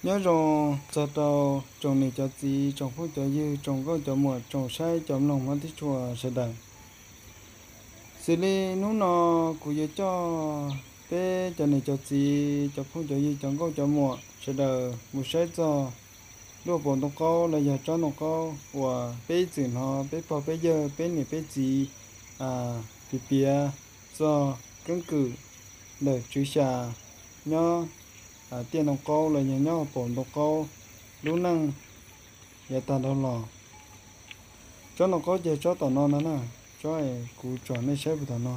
Nyob zoo txog rau tsoom niam cov txiv, tsoom phooj cov ywg, tsoom nkauj cov muam, tsoom saib cov mloog hmov tib tshua sawv daws. Xws li hnub no kuv yuav coj peb cov niam cov txiv, cov phooj cov ywg, cov nkauj cov muam sawv daws mus saib txog lub hauv paus ntoo qaub los yog tsob ntoo qaub uas peb ib txwm hnov peb pog peb yawg, peb niam peb txiv piav piav txog keeb kwm ntawm tswv xya nyob tiaj ntoo qaub los yog nyob hauv paus ntoo qaub lub neej yav tag dhau los. Tsob ntoo qaub ces tsob tom no ntag na, tsob kuv tsom nej saib puag tom no.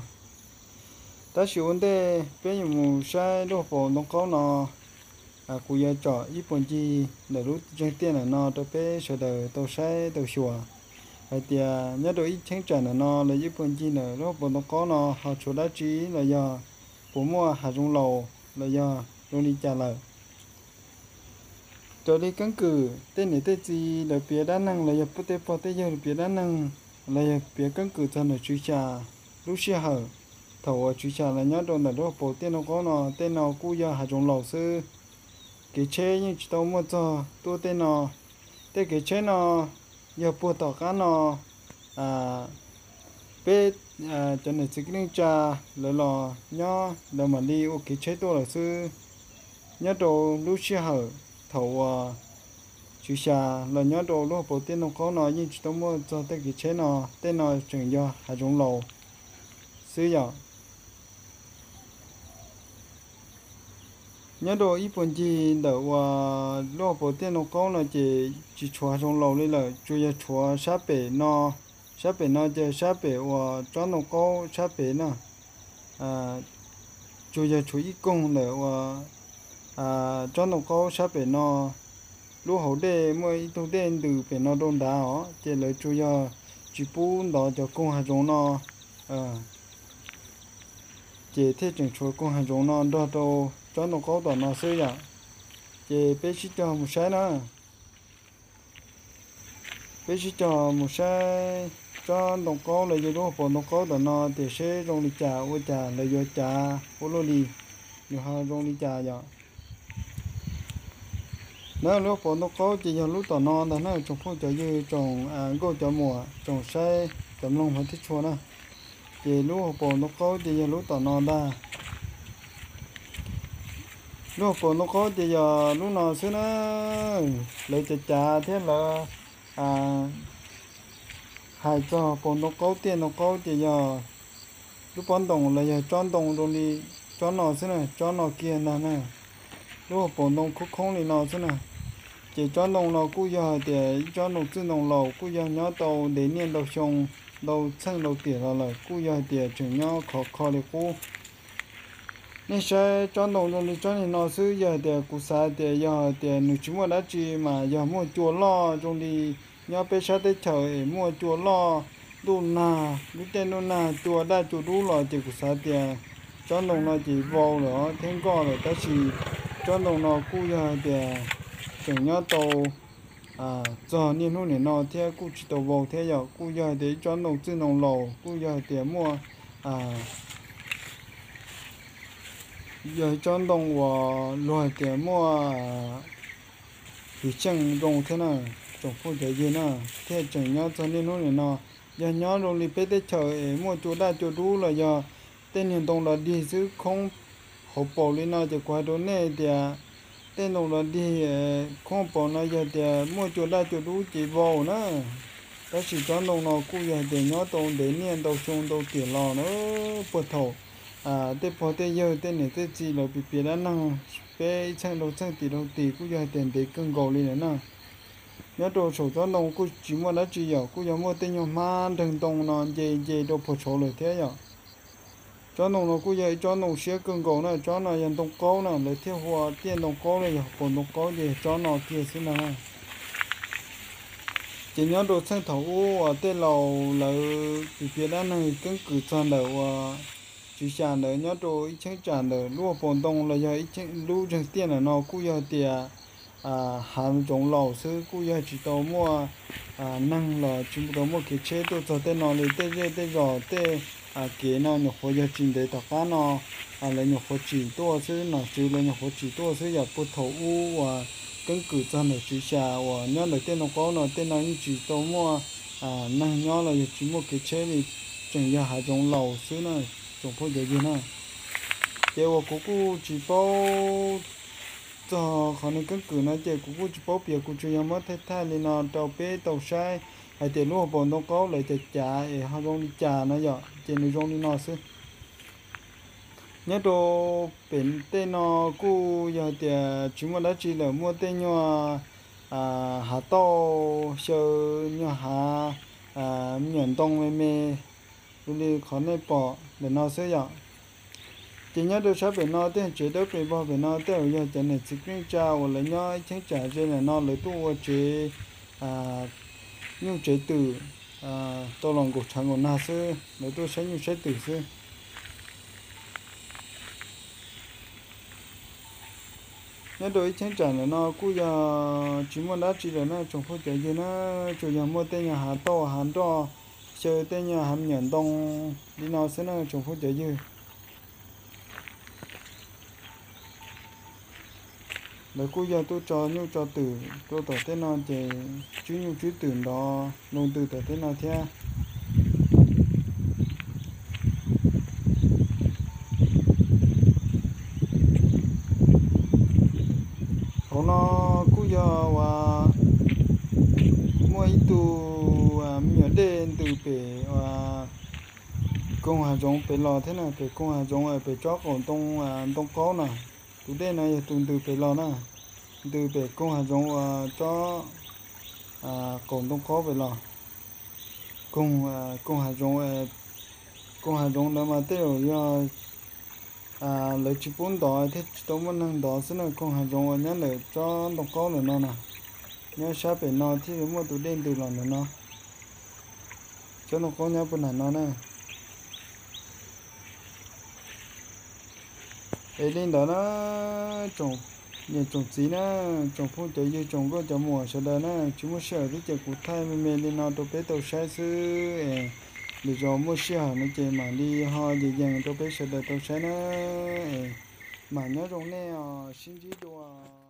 Tab sis ua ntej peb yuav mus saib lub hauv paus ntoo qaub no, kuv yuav tsom ib puag ncig ntawm lub zeeg tiaj ntawm no rau peb sawv daws tau saib tau xyuas hais tias nyob rau ib cheeb tsam ntawm no los yog ib puag ncig ntawm lub hauv paus ntoo qaub no ho tshuav dab tsi los yog puas muaj hav zoov laus los yog zoo li cas lawm. Raws li keeb kwm tej niam tej txiv lawv piav dab neeg los yog tej pog tej yawg lawv piav dab neeg los yog piav keeb kwm txog ntawm tswv xya lub sij hawm thaum uas tswv xya los nyob rau ntawm lub hauv paus tiaj ntoo qaub no, tej no kuj yog hav zoov laus xwb. Kev tsheb yeej tsis tau muaj txog tuaj tej no. Tej kev tsheb no yog puag tom qab no peb cov niam txiv kwv tij neej tsa lawv los nyob lawv mam li ua kev tsheb tuaj lawm xwb. Nyob rau lub sij hawm thaum uas tswv xya los nyob rau lub hauv paus tiaj ntoo qaub no yeej tsis tau muaj txog tej kev tsheb no, tej no tseem yog hav zoov laus xwb yom. Nyob rau ib puag ncig ntawm uas lub hauv paus tiaj ntoo qaub no ces tsis tshuav hav zoov laus li lawm, tsuas yog tshuav sab pem no, sab pem no ces sab pem uas tsob ntoo qaub sab pem na, tsuas yog tshuav ib koog ntawm uas tsob ntoo qaub sab pem no. Lub hauv dej muaj ib tug dej ntws pem no rau nrad os, ces lawv tsuas yog tsis pub ntov cov koog hav zoov no, ces thiaj tseem tshuav koog hav zoov no nrog rau tsob ntoo qaub tom no xwb yom. Ces peb sib cog mus saib na. Peb sib cog mus saib tsob ntoo qaub los yog lub hauv paus ntoo qaub tom no tias seb zoo li cas, ua cas lawv yuav cav ua luaj li, nws ho zoo li cas yom. Na, lub hauv paus ntoo qaub ces yog lub tom no ntag na, tsoom phooj cov ywg, tsoom nkauj cov muam, tsoom saib cov mloog hmov tib tshua na. Ces lub hauv paus ntoo qaub ces yog lub tom no ntag. Lub hauv paus ntoo qaub ces yog lub no xwb na. Lawv cav cav thiab lawv hais txog paus ntoo qaub tiaj ntoo qaub ces yog lub pob ntoo los yog tsob ntoo zoo li tsob no xwb na, tsob no kiag ntag na. Lub hauv paus ntoo khoob khoob li no xwb na. Ces tsob ntoo no kuj yog hais tias ib tsob ntoo txwj ntoo laus, kuj yog nyob tau ntev niaj ntau xyoo, ntau txheej ntau tiam los lawm, kuj yog hais tias tseem nyob khov kho li qub. Nej saib tsob ntoo zoo li tsob niag no xwb, yog hais tias kuv xav tias yog hais tias nws tsis muaj dab tsi mas yog muaj cua loj zoo li nyob peb sab teb chaws es muaj cua loj, ntuj nag, lub caij ntuj nag cua daj cua dub los ces kuv xav tias tsob ntoo no ces vau lawm thiab nkoj lawm, tab sis tsob ntoo no kuj yog hais tias tseem nyob tau txog niaj hnub nim no thiab kuj tsis tau vau thiab yom, kuj yog hais tias ib tsob ntoo txwj ntoo laus, kuj yog hais tias muaj, yog ib tsob ntoo uas luag hais tias muaj hwj chim zoo thiab na, tsoom phooj cov ywg na, thiaj tseem nyob txog niaj hnub nim no. Yog nyob zoo li peb teb chaws es muaj cua daj cua dub los yog tej niag ntoo los dig xwb khoob hauv paus li no ces kuv hais rau nej tias tej ntoo los dig khoob hauv paus no yog tias muaj cua daj cua dub ces vau na. Tab sis tsob ntoo no kuj yog hais tias nyob tau ntev niaj ntau xyoo ntau tiam los na, puag thaum tej pog tej yawg tej niam tej txiv lawv piav piav dab neeg peb ib txheej rau txheej tim rau tim kuj yog hais tias ntev kawg nkaus li lawm na. Nyob rau saum tsob ntoo kuj tsis muaj dab tsi yom, kuj yog muaj tej nyuag hmab nreeg ntoo no nce nce rau puag saud lawm thiab yom. Tsob ntoo no kuj yog ib tsob ntoo siab kawg nkaus na, tsob no yog ntoo qaub na, lawv thiaj hu ua tiaj ntoo qaub los yog paus ntoo qaub ces tsob no kiag xwb ntag na. Ces nyob rau txheej thaum ub uas tej laus lawv piav piav dab neeg keeb kwm txog ntawm uas tswv xya ntawd nyob rau ib cheeb tsam ntawm lub hauv paus ntoo los yog lub zeeg tiaj ntawm no kuj yog hais tias hav zoov laus xwb, kuj yog tsis tau muaj neeg los tsis tau muaj kev tsheb tuaj txog tej no li. Tej zej tej zos tej kev no nyuam qhuav yog tsis ntev tom qab no lawv nyuam qhuav tsim tuaj xwb, nom tswv lawv nyuam qhuav tsim tuaj xwb yom. Puag thaum ub uas keeb kwm txog ntawm Tswv Xyas uas nyob ntawm tej ntoo qaub no. Tej no yeej tsis tau muaj neeg nyob los yog tsis muaj kev tsheb li, tseem yog hav zoov laus xwb na, tsoom phooj cov ywg na. Ces uas kuv kuj tsis paub txog qhov nws keeb kwm no ces kuv kuj tsis paub piav, kuv tsuas yog muab thaij thaij li no rau peb tau saib hais tias lub hauv paus ntoo qaub lawv cav cav es ho zoo li cas no yom, ces nws zoo li no xwb. Nyob rau pem tej no kuj yog tias tsis muaj dab tsi lawm, muaj tej nyuag hav tauj xyaw, nyuag hav me nyuam ntoo me me li qhov nej pom ntawm no xwb yom. Ces nyob rau sab pem no tej tsev dawb pes vog pem no tej uas yog cov niam txiv kwv tij neej tsa uas lawv nyob ib cheeb tsam ze ntawm no lawv tuaj ua tsev, nyuj tsev twm tau los nkaum tshav nkaum nag xwb, lawv tuaj saib nyuj saib twm xwb. Nyob rau ib cheeb tsam ntawm no kuj yog tsis muaj dab tsi lawm na tsoom phooj cov ywg na, tsuas yog muaj tej nyuag hav tauj hav nroj xyaw, tej nyuag hav me nyuam ntoo li no xwb na tsoom phooj cov ywg. Lawv kuj yog tuaj tso nyuj tso twm rau tom tej no ces tswb nyuj tswb twm nrov loo ntws tom tej no thiab. Hauv no kuj yog uas muaj ib tug me nyuam dej ntws pem uas koog hav zoov pem los thiab na, pem koog hav zoov pem tsob qaum ntoo, ntoo qaub na. Tus dej no yog tus ntws pem los na, ntws pem koog hav zoov uas tsob qaum ntoo qaub pem los. Koog, koog hav zoov, koog hav zoov ntawd mas tej zaum yog lawv tsis pub ntov thiaj tsis tau muaj neeg ntov xwb na, koog hav zoov uas nyob ntawm tsob ntoo qaub ntawm no na. Nyob sab pem no thiaj li muaj tus dej ntws los ntawm no. Tsob ntoo qaub nyob puag nram no na. Es li ntawd na, tsoom niam tsoom txiv na, tsoom phooj cov ywg tsoom nkauj cov muam sawv daws na, tsis muaj sij hawm thiab ces kuv thaij me me li no rau peb tau saib xwb es lwm zaus muaj sij hawm no ces mam li ho yees yees rau peb sawv daws tau saib na. Es mam nyob zoo nej os, sib ntsib dua.